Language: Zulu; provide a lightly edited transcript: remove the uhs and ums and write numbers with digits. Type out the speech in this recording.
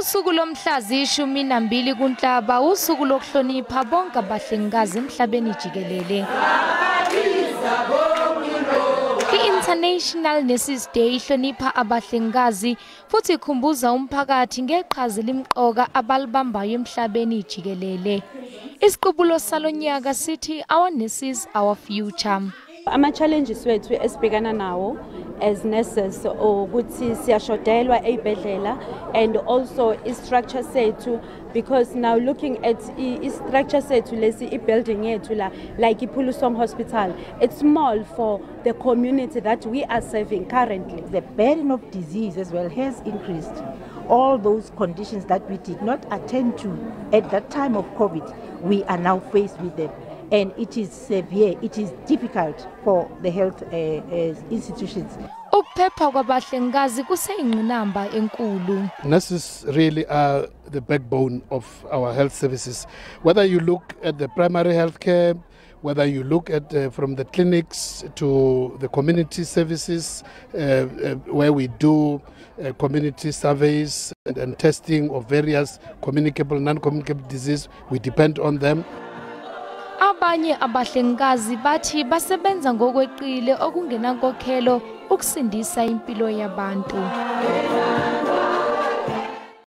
Usuku lomhla ziyi-12 kuNhlaba usuku lokuhlonipha bonke abahlengikazi emhlabeni jikelele. I-International Nurses Day ihlonipha abahlengikazi futhi ikhumbuza umphakathi ngeqhaza elimqoka abalibambayo emhlabeni jikelele. Isiqubulo salonyaka sithi "Our Nurses, Our Future." Ama-challenges wethu esibhekana nawo as nurses ukuthi siyashodelwa ey'bhedlela and also i-structure sethu, because now looking at i-structure sethu lesi, i-building yethu la, like iPhulusong Hospital, it's small for the community that we are serving currently. The burden of disease as well has increased. All those conditions that we did not attend to at that time of COVID, we are now faced with them. And it is severe, it is difficult for the health institutions. Ukuphepha kwabahlengikazi kuseyingqinamba enkulu. Nurses really are the backbone of our health services. Whether you look at the primary health care, whether you look at from the clinics to the community services, where we do community surveys and testing of various communicable, non-communicable disease, we depend on them. Abanye abahlengikazi bathi basebenza ngokweqile okungenankokhelo ukusindisa impilo yabantu.